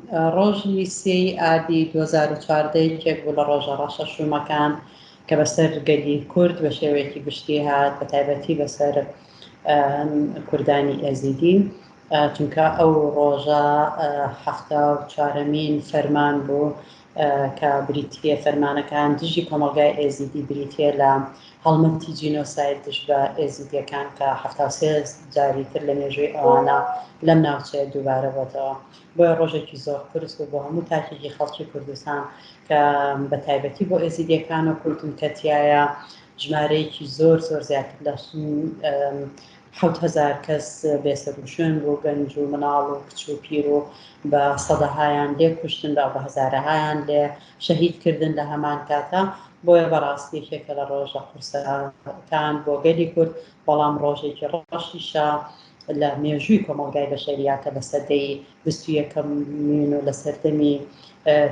ڕۆژی سێی ئابی 2014 یەکێک بوو لە ڕۆژە ڕەشە شوومەکان کە بەسەر گەلی کورد بە شێوەیەکی گشتی هات، بە تایبەتی بەسەر کوردانی ئێزیدی، چونکە ئەو ڕۆژە 74مین فەرمان بوو کە بریتییە فەرمانەکان دژی کۆمەڵگای ئێزیدی بریتییە لە هەڵمەتی جینۆساید دژ بە ئێزیدیەکان کە 73 جاری تر لە مێژووی ئەوانە لەم ناوچەیە دووبارە بۆتەوە. بۆیە ڕۆژێکی زۆر قورس بوو بۆ هەموو تاکێکی خەڵکی کوردستان کە بە تایبەتی بۆ ئێزیدیەکان و کوردن کە تایە ژمارەیەکی زۆر زۆر زیاتر لە 7000 کەس بێسەروشوێن بوو، گەنج و مناڵ و کچ و پیر و بە سەدەهایان لێ کوشتن بە بە هەزارەهایان لێ شەهید کردن لە هەمان کاتە. بۆیە بەڕاستی یەکێکە لە ڕۆژە قورسەکان بۆ گەلی کورد، بەڵام ڕۆژێکی ڕەشیشە لە مێژووی کۆمەڵگای بەشەرییا کە لە سەدەی 21مین و لە سەردەمی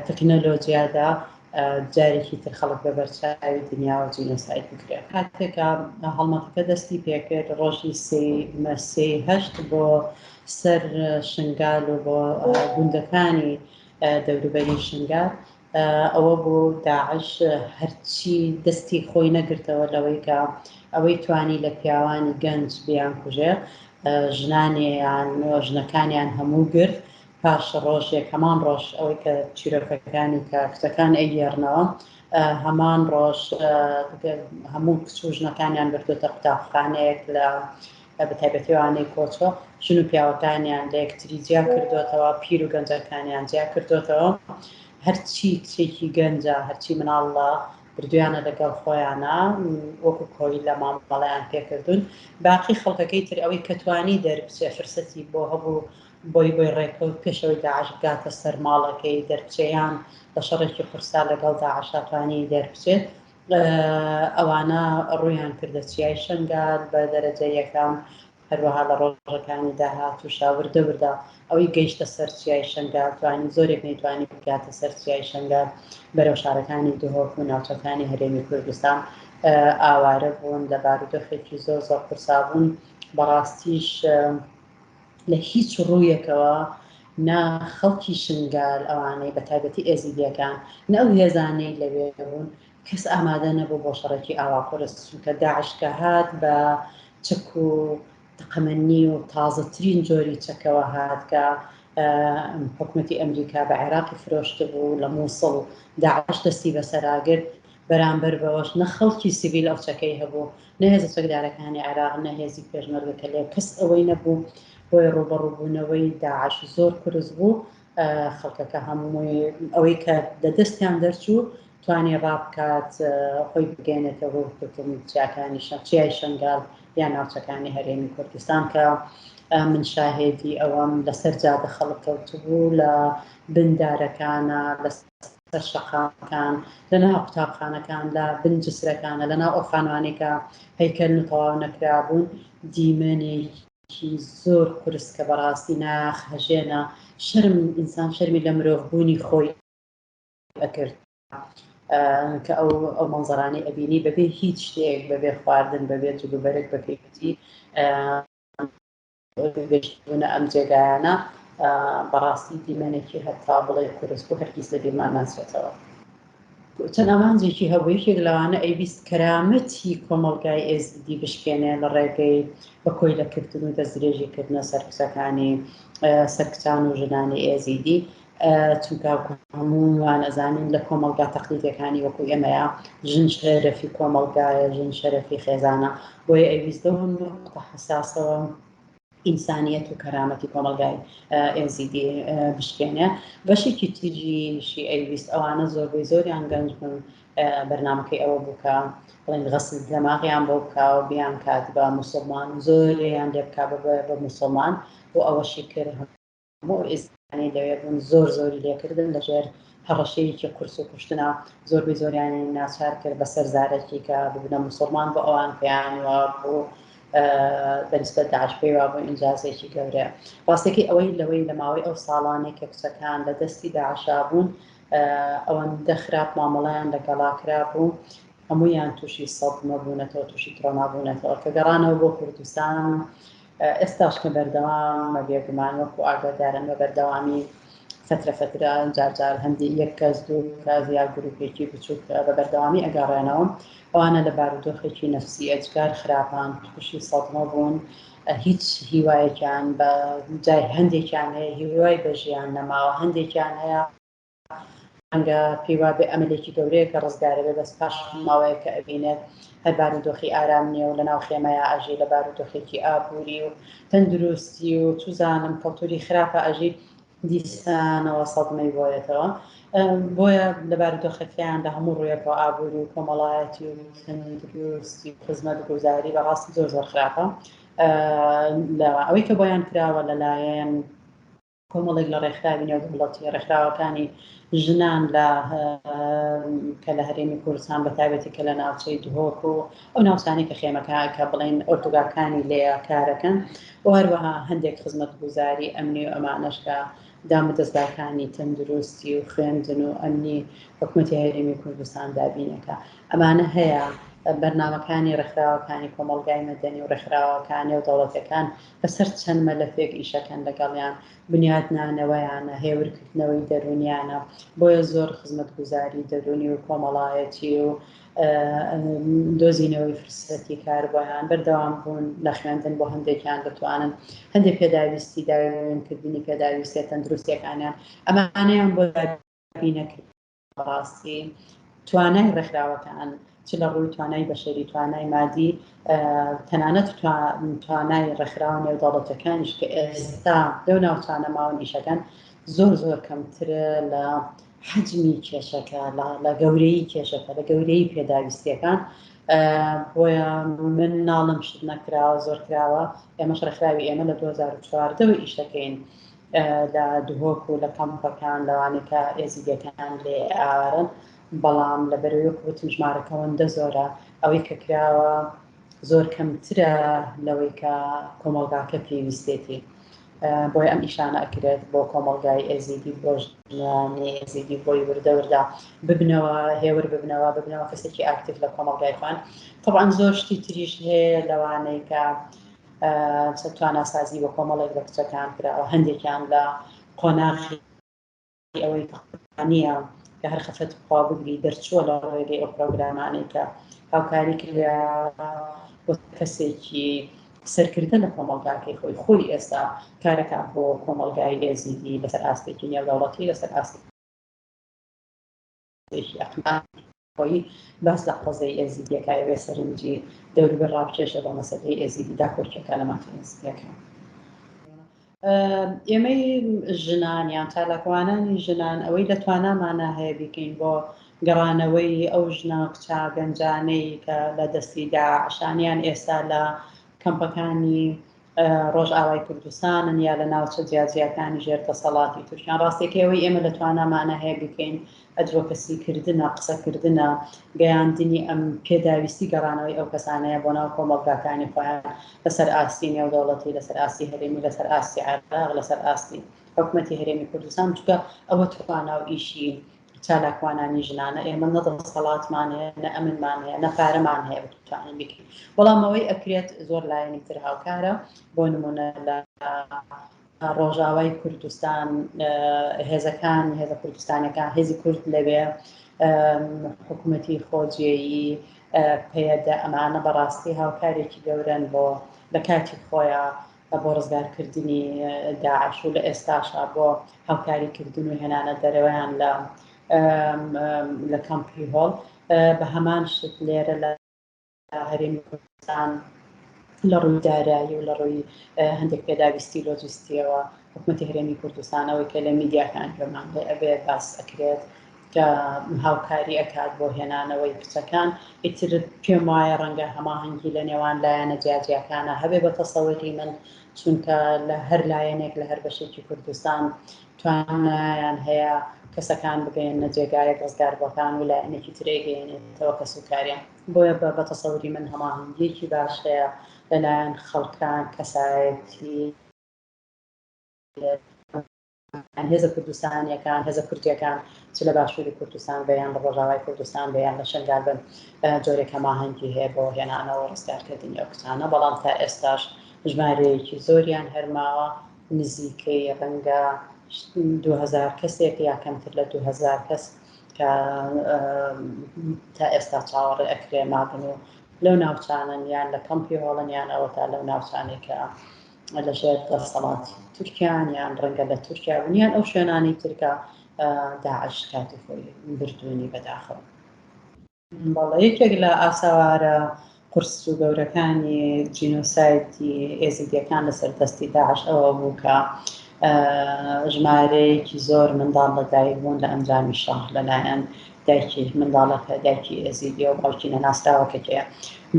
تەکنەلۆجیادا جارێکی تر خەڵک بە بەرچاوی دنیاوە جینۆساید بکرێت. کاتێک هەڵمەتەکە دەستی پێکرد ڕۆژی سێی هەشت بۆ سەر شنگال و بۆ گوندەکانی دەوروبەری شنگال، ئەوە بوو داعش هەرچی دەستی خۆی نەگرتەوە لەوەی کە ئەوەی توانی لە پیاوانی گەنج بیانکوژێ، ژنانیان و ژنەکانیان هەموو گرت. پاش ڕۆژێک، هەمان ڕۆژ، ئەوەی کە چیرۆکەکانی کە کچەکان ئەیگێڕنەوە، هەمان ڕۆژ هەموو کچ و ژنەکانیان بردوتە قوتابخانەیەک لە بە تایبەتی ئەوانەی کۆچۆ، ژن و پیاوەکانیان لە یەکتری جیا کردوتەوە، پیر و گەنجەکانیان جیا کردوتەوە. هەرچی کچێکی گەنجە، هەرچی مناڵە بردویانە لەگەڵ خۆیانە، وەکو کۆیلە مامەڵەیان پێکردوون. باقی خەڵکەکەی تر ئەوەی کە توانی دەربچێ، فرسەتی بۆ هەبوو، بۆی ڕێکەوت پێشەوەی داعش بگاتە سەر ماڵەکەی دەربچێ، یان لە شەڕێکی قورسا لەگەڵ داعشا توانی دەربچێت، ئەوانە ڕوویان کردە چیای شەنگال بە دەرەجە یەکەم. هەروەها لە ڕۆژەکانی داهاتووشا وردە وردە ئەوەی گەیشتە سەر چیای شەنگال توانی، زۆرێک نەیتوانی بگاتە سەر چیای شەنگال، بەرەو شارەکانی دهۆک و ناوچەکانی هەرێمی کوردستان ئاوارە بوون، لە بارودۆخێکی زۆر زۆر قورسا بوون. بەڕاستیش لە هیچ ڕوویەکەوە نە خەڵکی شنگال ئەوانەی بە تایبەتی ئێزیدیەکان، نە ئەو هێزانەی لەوێ بوون، کەس ئامادە نەبوو بۆ شەڕێکی ئاوا قورس، چونکە داعش کە هات بە چەک و تەقەمەنی و تازەترین جۆری چەکەوە هات کە حکومەتی ئەمریکا بە عێراقی فرۆشتبوو لە مووسڵ داعش دەستی بەسەراگرت. بەرامبەر بەوەش نە خەڵکی سیڤیل ئەو چەکەی هەبوو، نە هێزە چەکدارەکانی عێراق، نە هێزی پێشمەرگە کە لێ کەس ئەوەی نەبوو. بۆیە ڕووبەڕووبوونەوەی داعش زۆر قورس بوو. خەڵکەکە هەمووی ئەوەی کە لە دەستیان دەرچوو توانی ڕابکات خۆی بگەێنێتەوە کوتم چیاکانی چیای شنگال یان ناوچەکانی هەرێمی کوردستان، کە من شاهێدی ئەوەم لەسەر جادە خەڵک کەوتبوو، لە بندارەکانە، لەسەر شەقامەکان، لە ناو قوتابخانەکان، لە بن جسرەکانە، لە ناو ئەو خانوانەی کە هەیکەلن و تەواو نەکرابوون. دیمەنێکی زۆر قورس کە بەڕاستی ناخ هەژێنە، شەرم، ئینسان شەرمی لە مرۆڤبوونی خۆی ئەکرد کە ئەو مەنزەرانەی ئەبینی، بەبێ هیچ شتێک، بەبێ خواردن، بەبێ جلوبەرگ، بە پێویستی گەشتبوونە ئەم جێگایانە. بەڕاستی دیمەنێکی هەتا بڵێ قورس بوو، هەرگیز لە بیرمان ناچێتەوە. چەند ئامانجێکی هەبوو، یەکێک لەوانە ئەیویست کەرامەتی کۆمەڵگای ئێزیدی بشکێنێ لە ڕێگەی بە کۆیلەکردن و دەستدرێژیکردنە سەر کچەکانی، سەر کچان و ژنانی ئێزیدی، چونکە هەموومان ئەزانین لە کۆمەڵگا تەقلیدیەکانی وەکو ئێمەیە ژن شەرەفی کۆمەڵگایە، ژن شەرەفی خێزانە. بۆیە ئەویست لەو نقطە حەساسەوە ئینسانیەت و کەرامەتی کۆمەڵگای ئێزیدی بشکێنێ. بەشێکی تریشی ئەیویست ئەوانە زۆربەی زۆریان گەنج بوون، بەرنامەکەی ئەوە بوو کە بڵێن غەسل دەماغیان بۆ بکا و بیان کات بە موسڵمان، زۆریان لێ بکا بە موسڵمان. بۆ ئەوەشی کرد هەموو ئەو ئێزدیانەی لەوێ بوون زۆر زۆری لێکردن لەژێر هەڕەشەیەکی قورس و کوشتنا، زۆربەی زۆریانی ناچار کرد بەسەر زارەکی کە ببنە موسڵمان. بۆ ئەوان پێیان وابوو بەنسبەت داعش پێی وابوو ئینجازێکی گەورەیە. ڕاستەکەی ئەوەی لەوەی لە ماوەی ئەو ساڵانەی کە کچەکان لە دەستی داعشا بوون ئەوەندە خراپ مامەڵەیان لەگەڵا کرابوو، هەموویان تووشی سەدمە بوونەتەوە، تووشی ترۆما بوونەتەوە کە گەڕانەوە بۆ کوردستان. ئێستاش کە بەردەوامە، بێگومان وەکو ئاگادارن بە بەردەوامی فترە فترە جار جار هەندی یەک کەس دوو کەس یا گروپێکی بچووک بە بەردەوامی ئەگەڕێنەوە. ئەوانە لە بارودۆخێکی نەفسی ئەجگار خراپان، تووشی سەدمە بوون، هیچ هیوایەکیان بە جای هەندێکیان هەیە هیوای بە ژیان نەماوە، هەندێکیان هەیە ڕەنگە پێی وابێ ئەمەلێکی گەورەیە کە ڕزگارە بێ، بەس پاش ماوەیەک کە ئەبینێت هەر بارودۆخی ئارام نییە و لەناو خێمەیا ئەژی لە بارودۆخێکی ئابووری و تەندروستی و چوزانم کەڵتوری خراپە ئەژی، دیسانەوە سەدمەی بۆیەتەوە. بۆیە لە بارودۆخەکەیان لە هەموو ڕوویەکەوە ئابووری و کۆمەڵایەتی و تەندروستی و خزمەتگوزاری بەڕاستی زۆر زۆر خراپە. لە ئەوەی کە بۆیان کراوە لەلایەن کۆمەڵێک لە ڕێکخراوی نێودەوڵەتی، ڕێکخراوەکانی ژنان لە کە لە هەرێمی کوردستان بە تایبەتی کە لە ناوچەی دهۆک و ئەو ناوچانەی کە خێمەکە کە بڵێن ئۆردوگاکانی لێیە کارەکەن و هەروەها هەندێک خزمەتگوزاری ئەمنی و ئەمانەش کە دامودەزگاکانی تەندروستی و خوێندن و ئەمنی حکومەتی هەرێمی کوردستان دابینەکە ئەمانە هەیە. بەرنامەکانی ڕێکخراوەکانی کۆمەڵگای مەدەنی و ڕێکخراوەکانی و دەوڵەتەکان لەسەر چەند مەلەفێک ئیشەکەن لەگەڵیان، بنیاتنانەوەیانە، هێورکردنەوەی دەروونیانە، بۆیە زۆر خزمەتگوزاری دەروونی و کۆمەڵایەتی و دۆزینەوەی فرسەتی کار بۆیان، بەردەوام بوون لە خوێندن بۆ هەندێکیان دەتوانن هەندێک پێداویستی داوێنکردنی پێداویستیە تەندروستیەکانیان ئەمانەیان بۆ دابینەکرد. بەڕاستی توانای ڕێکخراوەکان چ لە ڕووی توانای بەشەری، توانای مادی، تەنانەت توانای ڕێکخراوە نێودەوڵەتەکانیش کە ئێستا لەو ناوچانە ماون ئیشەکەن زۆر زۆر کەمترە لە حەجمی کێشەکە، لە گەورەیی کێشەکە، لە گەورەیی پێداویستیەکان. بۆیە من ناڵم شت نەکراوە، زۆر کراوە. ئێمەش ڕێکخراوی ئێمە لە 2014 ئیشەکەین لە دهۆک و لە کەمپەکان لەوانەی کە ئێزیدیەکان لێ ئاوارەن، بەڵام لەبەرەوەی وەکو وتم ژمارەکە ئەوەندە زۆرە، ئەوەی کە کراوە زۆر کەمترە لەوەی کە کۆمەڵگاکە پێویستێتی. بۆیە ئەم ئیشانە ئەکرێت بۆ کۆمەڵگای ئێزیدی، بۆ ژنانی ئێزیدی، بۆی وردە وردە ببنەوە، هێور ببنەوە، ببنەوە کەسێکی ئاکتیڤ لە کۆمەڵگای خۆیان. تەبعەن زۆر شتی تریش هەیە لەوانەی کە تواناسازی بۆ کۆمەڵێک لە کچەکان کراوە، هەندێکیان لە قۆناغی ئەوەی نییە کە هەر خەفەت بخوا بگری دەرچووە لە ڕێگەی ئەو پرۆگرامانەی کە هاوکاری کرا بۆ کەسێکی سەرکردە لە کۆمەڵگاکەی خۆی، خۆی ئێستا کارەکە بۆ کۆمەڵگای ئێزیدی لەسەر ئاستێکی نێودەوڵەتی، لەسەر ئاستێکی خۆی باس لە قەزیەی ئێزیدیەکە ئەوێ سەرنجی دەوروبەر ڕابکێشێ بۆ مەسەلەی ئێزیدی، داکۆکیەکە لە مافی ئێزیدیەکان. ئێمەی ژنان یان چالاکوانانی ژنان ئەوەی لە توانامانە هەیە بیکەین بۆ گەڕانەوەی ئەو ژنە کچە گەنجانەی کە لە دەستی داعشانیان ئێستا لە کەمپەکانی ڕۆژئاوای کوردستانن یا لە ناوچە جیاجیاکانی ژێر دەسەڵاتی تورکیان. ڕاستیەکەی ئەوەی ئێمە لە توانامانە هەیە بیکەین ئەدڤۆکەسی کردنە، قسەکردنە، گەیاندنی ئەم پێداویستی گەڕانەوەی ئەو کەسانەیە بۆ ناو کۆمەڵگاکانی خۆیان لەسەر ئاستی نێودەوڵەتی، لەسەر ئاستی هەرێمی، لەسەر ئاستی عێراق، لەسەر ئاستی حکومەتی هەرێمی کوردستان، چونکە ئەوە توانا و ئیشی چالاکوانانی ژنانە. ئێمە نە دەسەڵاتمان هەیە، نە ئەمنمان هەیە، نە پارەمان هەیە بتوانین بیکەین، بەڵام ئەوەی ئەکرێت زۆر لایەنی تر هاوکارە. بۆ نمونە لە ڕۆژاوای کوردستان هێزەکان، هێزە کوردستانەکان، هێزی کورد لەوێ، حکوومەتی خۆجێیی، پەیەدە، ئەمانە بەڕاستی هاوکارێکی گەورەن بۆ لە کاتی خۆیان بۆ ڕزگارکردنی داعش و لە ئێستاشا بۆ هاوکاریکردن و هێنانە دەرەوەیان لە لە کەمپی هۆڵ. بە هەمان شت لێرە لە هەرێمی کوردستان لە ڕووی دارایی و لە ڕووی هەندێک پێداویستی لۆجستیەوە حکوومەتی هەرێمی کوردستان ئەوەی کە لە میدیاکان گوێمان لێ ئەبێ باس ئەکرێت کە هاوکاری ئەکات بۆ هێنانەوەی کچەکان، ئیتر پێم وایە ڕەنگە هەماهەنگی لە نێوان لایەنە جیاجیاکانە هەبێ بە تەسەوری من، چونکە لە هەر لایەنێک لە هەر بەشێکی کوردستان توانایان هەیە کەسەکان بگەیەننە جێگایەک ڕزگاربووەکان و لایەنێکی تر ئەیگەیەنێتەوە کەسوکاریان. بۆیە بە تەسەوری من هەماهەنگییەکی باش هەیە لەلایەن خەڵکان، کەسایەتی، هێزە کوردستانیەکان، هێزە کوردیەکان چ لە باشووری کوردستان بێ یان لە ڕۆژاوای کوردستان بێ یان لە شنگال بن، جۆرێک هەماهەنگی هەیە بۆ هێنانەوە ڕزگارکردنی ئەو کچانە. بەڵام تا ئێستاش ژمارەیەکی زۆریان هەرماوە، نزیکەی ڕەنگە 2000 کەسێک یا کەمتر لە 2000 کەس کە تا ئێستا چاوەڕێ ئەکرێ مابن و لەو ناوچانەن یان لە کەمپی هۆڵن یان ئەوەتا لەو ناوچانەی کە لەژێر دەسەڵاتی تورکیان یان ڕەنگە لە تورکیا بوون یان ئەو شوێنانەی ترکە داعش کاتی خۆی بردوونی بەداخەوە. بەڵێ یەکێک لە ئاسەوارە قورس و گەورەکانی جینۆسایدی ئێزیدیەکان لەسەر دەستی داعش ئەوە بوو کە ژمارەیەکی زۆر منداڵ لەدایک بوون لە ئەنجامی شەڕ لەلایەن دایکی منداڵەکە دایکی ئێزیدی و باوکی نەناسراوەکە کێیە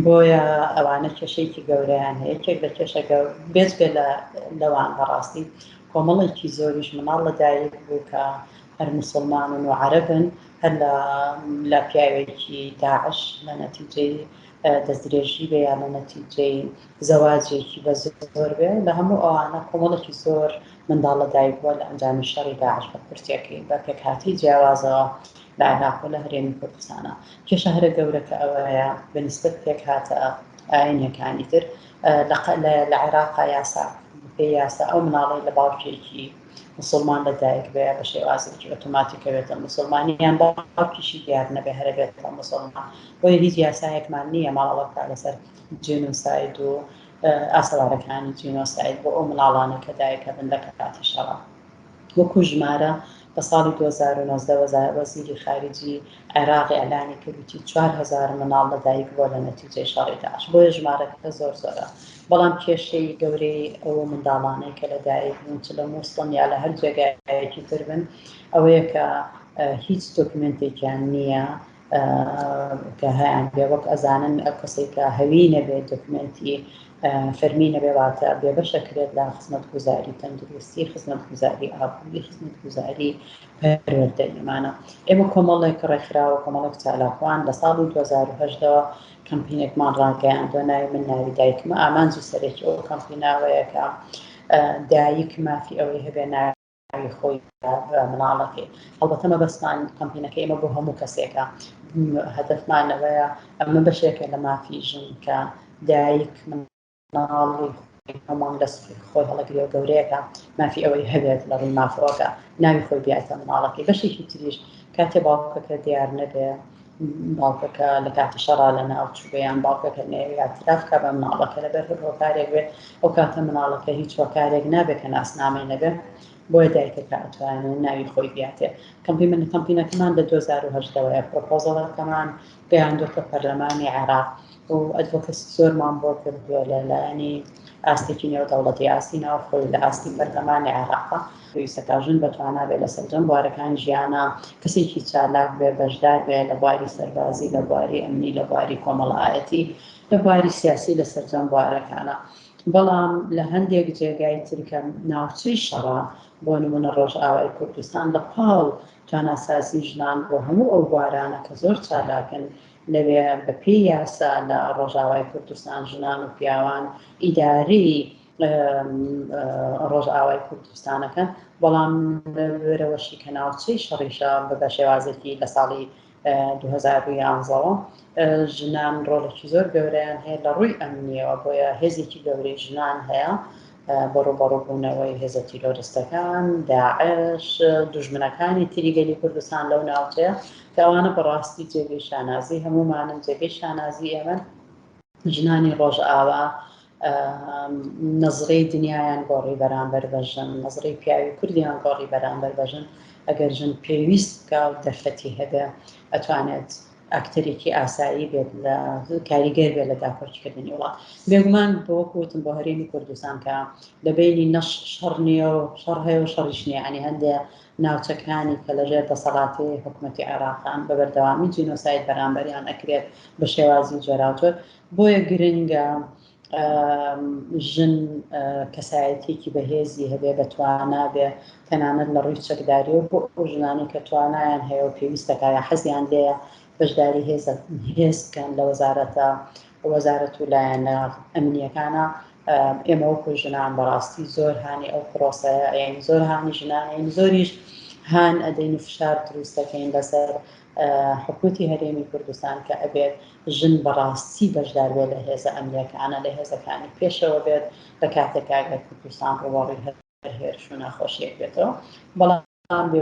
بۆیە ئەوانە کێشەیەکی گەورەیان هەیە یەکێک لە کێشە بێجگە لە لەوان بەڕاستی کۆمەڵێکی زۆریش منداڵ لەدایک بوو کە هەر مسلمانن و عەرەبن هەر لە لە پیاوێکی داعش لە نەتیجەی دەستدرێژی بێ یا لە نەتیجەی زەواجێکی بە زۆر بێ لە هەموو ئەوانە کۆمەڵێکی زۆر منداڵ لە دایک بووە لە ئەنجامی شەڕی داعش بە کورتیەکەی بە پێکهاتەی جیاوازەوە لە عێراق و لە هەرێمی کوردستانە کێشە هەرە گەورەکە ئەوەیە بە نیسبەت پێکهاتە ئاینیەکانی تر لە عێراقا یاسا بەپێی یاسا ئەو مناڵەی لە باوکێکی مسوڵمان لە دایک بێ بە شێوازێکی ئۆتۆماتیک ئەبێتە مسوڵمان یان باوکیشی دیار نەبێ هەر ئەبێتە مسوڵمان بۆیە هیچ یاسایەکمان نییە مامەڵە بکا لەسەر جینۆساید و ئاسەوارەکانی جینۆساید بۆ ئەو مناڵانەی کە دایک ئەبن لە کاتی شەڕا. وەکو ژمارە لە ساڵی 2019 وەزیری خارجی عێراق ئیعلانی کرد وتی 4000 مناڵ لە دایک بووە لە نەتیجەی شەڕی داعش بۆیە ژمارەکە زۆر زۆرە بەڵام کێشەی گەورەی ئەو منداڵانەی کە لە دایک بوون چ لە مووسڵن یا لە هەر جێگایەکی تر بن ئەوەیە کە هیچ دۆکمنتێکیان نییە کە هەیان بێ وەک ئەزانن ئەو کەسێک کە هەوی نەبێت دۆکمنتی فەرمی نەبێ واتە بێبەشە کرێت لە خزمەتگوزاری تەندروستی خزمەتگوزاری ئابووری خزمەتگوزاری پەروەردەییمانە ئێمە کۆمەڵێک ڕێکخراوە کۆمەڵێک چالاکوان لە ساڵی 2010ەوە کەمپینێکمان ڕاگەیاندوە ناوی من ناوی دایکمە ئامانجی سەرەکی ئەو کەمپیناوەیە کە دایک مافی ئەوەی هەبێ ناوی خۆی بە مناڵەکەی هەڵبەتە مەبەستمان کەمپینەکە ئێمە بۆ هەموو کەسێکە هەدەفمانەوەیە ئەمە بەشێکە لە مافی ژن کە دایک مناڵی هەمووان لە خۆی هەڵەگرێ و گەورەیەکە مافی ئەوەی هەبێت لە ڕووی مافەوەکە ناوی خۆی بیاتە مناڵەکەی بەشێکی تریش کاتێ باوکەکە دیار نەبێ باوکەکە لە کاتی شەڕا لە ناو چووبێ یان باوکەکە نەیەوێ اعتراف کا بە مناڵەکە لەبەر هەر هۆکارێک بێ ئەو کاتە مناڵەکە هیچ هۆکارێک نابێت کە ناسنامەی نەبێ بۆیە دایکەکە ئەتوانێت ناوی خۆی بیاتێ کەمپی من کەمپینەکەمان لە 2010ەوەیە پرۆپۆزەڵەکەمان گەیاندۆتە پەرلەمانی عێراق و advocacy زۆرمان بۆ کردووە لە لایەنی ئاستێکی نێودەوڵەتی ئاستی ناوخۆی لە ئاستی پەرلەمانی عێراقا پێویستە ژن بەتوانا بێ لە سەرجەم بوارەکانی ژیانە کەسێکی چالاک بێ بەشدار بێ لە بواری سەربازی لە بواری ئەمنی لە بواری کۆمەڵایەتی لە بواری سیاسی لە سەرجەم بوارەکانە بەڵام لە هەندێک جێگای ترکە ناوچەی شەڕە بۆ نمونە ڕۆژئاوای کوردستان لە پاڵ تواناسازی ژنان بۆ هەموو ئەو بوارانە کە زۆر چالاکن لەوێ بە پێی یاسا لە ڕۆژاوای کوردستان ژنان و پیاوان ئیدارەی ڕۆژئاوای کوردستانەکەن بەڵام لەوێرەوەشی کە ناوچەی شەڕیشە بە شێوازێکی لە ساڵی 2011ەوە ژنان ڕۆڵێکی زۆر گەورەیان هەیە لە ڕووی ئەمنیەوە بۆیە هێزێکی گەورەی ژنان هەیە بۆ ڕووبەڕووبوونەوەی هێزە تیرۆرستەکان، داعش، دوژمنەکانی تری گەلی کوردستان لەو ناوچەیە کە ئەوانە بەڕاستی جێگەی شانازی هەموومانن، جێگەی شانازی ئێمەن. ژنانی ڕۆژئاوا نەزرەی دنیایان گۆڕی بەرامبەر بە ژن، نەزرەی پیاوی کوردیان گۆڕی بەرامبەر بە ژن. ئەگەر ژن پێویست بکا و دەرفەتی هەبێ ئەتوانێت ئەکتەرێکی ئاسایی بێت لە کاریگەر بێت لە داکۆکیکردنی وڵات بێگومان بۆ وەکو وتم بۆ هەرێمی کوردستان کە لە بینی نەش شەڕ نییە و شەڕ هەیە و شەڕیش نییە ینی هەندێ ناوچەکانی کە لەژێر دەسەڵاتی حکوومەتی عێراقان بە بەردەوامی جینۆساید بەرامبەریان ئەکرێت بە شێوازی جۆراوجۆر بۆیە گرنگە ژن کەسایەتیەکی بەهێزی هەبێ بە توانا بێ تەنانەت لە ڕووی چەکداریەوە بۆ ئەو ژنانەی کە توانایان هەیە و پێویستەکە یا حەزیان لێیە بەشداری هێز هێز بکەن لە وەزارەتە وەزارەت و لایەنە ئەمنیەکانە ئێمە وەکو ژنان بەڕاستی زۆر هانی ئەو پرۆسەیە یعنی زۆر هانی ژنان یعنی زۆریش هان ئەدەین و فشار دروست دەکەین لەسەر حکومەتی هەرێمی کوردستان کە ئەبێت ژن بەڕاستی بەشدار بێت لە هێزە ئەمنیەکانە لە هێزەکانی پێشەوە بێت لە کاتێکا گەر کوردستان ڕووبەڕووی هەر. هێرش و ناخۆشیەک بێتەوە، بەڵام بێ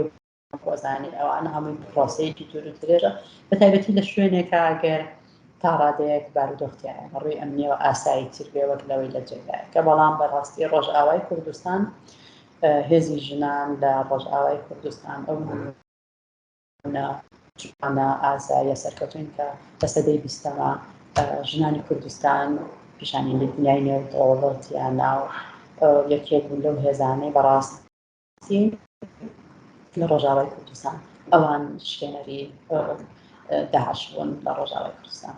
خۆزانی ئەوانە هەمووی پرۆسەیەکی دوور و درێژە، بە تایبەتی لە شوێنێکا گەر تا ڕادەیەک بارودۆخ تیایە لە ڕووی ئەمنیەوە ئاسایی تر بێ وەک لەوەی لە جێگایەکە. بەڵام بەڕاستی ڕۆژئاوای کوردستان، هێزی ژنان لە ڕۆژئاوای کوردستان ئەو نمونە جوانە ئازایە سەرکەوتوین کە لە سەدەی بیستەما ژنانی کوردستان پیشانی لە دنیای نێودەوڵەتیان ناو یەکێک بوون لەو هێزانەی بەڕاستی لە ڕۆژاوای کوردستان ئەوان شکێنەری داعش بوون لە ڕۆژاوای کوردستان.